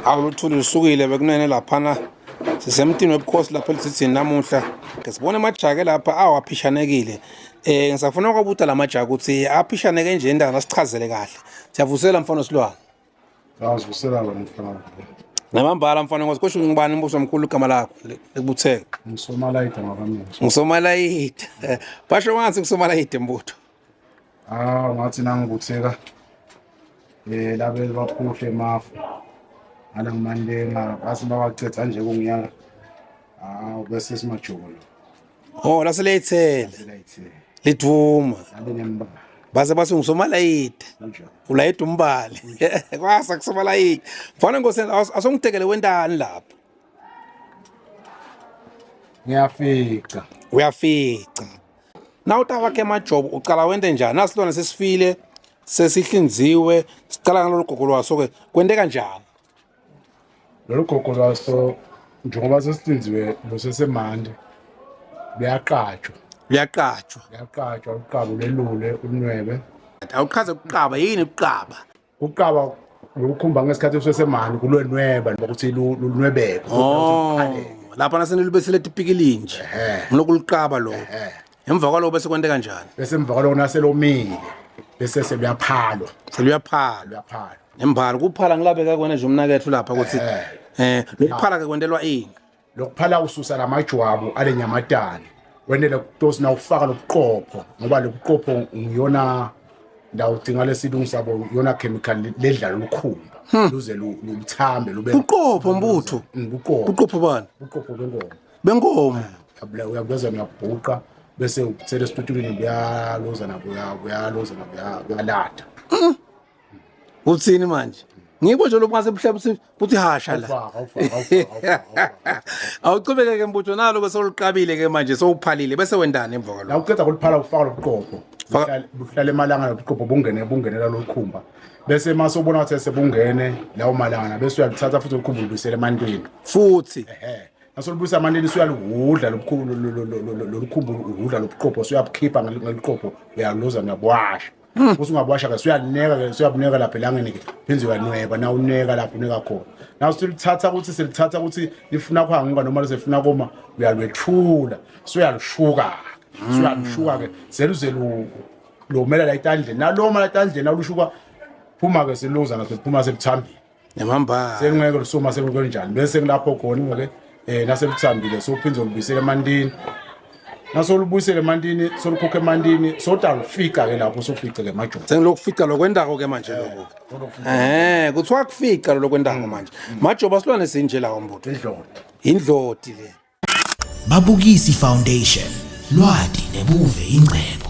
Awu luthuli lusukile bekunene laphana sisemtini webukhosi lapha eludzidzini namuhla ke sibone amajake lapha awaphishanekile eh ngisafuna ukwabuta la majake ukuthi aphishaneke nje indaba sichazele kahle siyavusela mfana silwane Awuzivusela wena mfana. Namambala mfana ngosi kusho ngibani umbuso omkhulu igama lakho lekubutheka. Ngisomalayida ngakamina. Ngisomalayida. Basho ngathi ngisomalayida mbutho. Ah ngathi nangibutheka eh labe baphuhle emafu. Ala ngimandenga base bawacetha nje kungiya. Ah bese simajolo. Oh laseleyithele. Seleyithele. Lidvuma. Abe nembala. Base bathi ngisomalayida. Kunjalo. Ulayida umbali. Kwasa kusomalayida. Mfana nkosi asongitekele wentani lapha. Ngiyafica. Uyafica. Na utawakhe emajobo ucala wente njani? Nasilona sesifile sesihlinziwe sicala ngalolu gogo lwaso ke kwente kanjani? Lolu gogo lwaso njengoba sesihlinziwe lusesemande luyaqatshwa. Luyaqatshwa. Luyaqatshwa uqaba ulelule ulunwebe. Awuchaze ukuqaba yini ukuqaba? Ukuqaba lokukhumba ngesikhathi usesemani kulwenweba ukuthi lunwebeke. Oh, lapha nasenilubesele tipikili nje. Ngilokuluqaba lo. Emva kwaloko bese kwente kanjani? Bese emva kwaloko naselomile bese seluyaphalwa. Seluyaphalwa. Luyaphalwa. Nembala kuphala ngilabeka kwena nje umnakethu lapha ukuthi eh lokuphala ke kwentelwa ini? Lokuphala ususa lamajwabu alenyamatane. Wenele kutosi na ufaka lobuqopho ngoba lobuqopho ngiyona ndawo udinga lesilungu sabo iyona chemical ledla lukhumba hmm. luze luthambe lube buqopho mbutho hmm, buqopho buqopho bani buqopho benkomo benkomo uyabeza uyabhuqa bese uthele esitutulini buyalozana buyalozana buyalada hmm. Uthini manje? Ngikho nje lokungase buhle buthi hasha la. Awuchubeke ke mbutho nalo ke soluqabile ke manje sowuphalile bese wendani emva kwalokho. La uqeda kuliphala ufaka lobuqopho. Buhlale emalanga lobuqopho bungene bungenela lokhumba. Bese mase ubona ukuthi sebungene lawo malanga bese uyalithatha futhi ukhumba ulibuyisele emantwini. Futhi. Ehhe. Nasolubuyisa amantwini usuyaluhudla lobukhulu lolukhumba uhudla lobuqopho usuyabukhipha ngeliqopho uyaluza uyabuwasha. Hmm. Usungabwasha ke suyalineka ke suyabuneka lapha elangeni ke phinde uyanweba na uneka lapho uneka khona. Na usulithatha ukuthi silithatha ukuthi lifuna kuhanguka noma lisefuna koma uyalwethula suyalushuka. Hmm. Suyalushuka ke seluze lu lomela la etandleni. Naloma la etandleni alushuka phuma ke siluza naso phuma sebuthambile. Nemambala. Sengeke lusuma sekunjani bese kulapho khona ke eh naseluthambile sophinde ulubuyisele emantini. Nasolubuyisele emantini solukhokha emantini sotalufika ke lapho sofice ke majoni. Sengilokufica lokwendako ke manje lokho. Eh kuthiwa kufica lokwendako manje. Majoba silwane sinje lawo mbutho. Indlodi. Indlodi le. Babukisi Foundation, lwati nebuve ingcebo.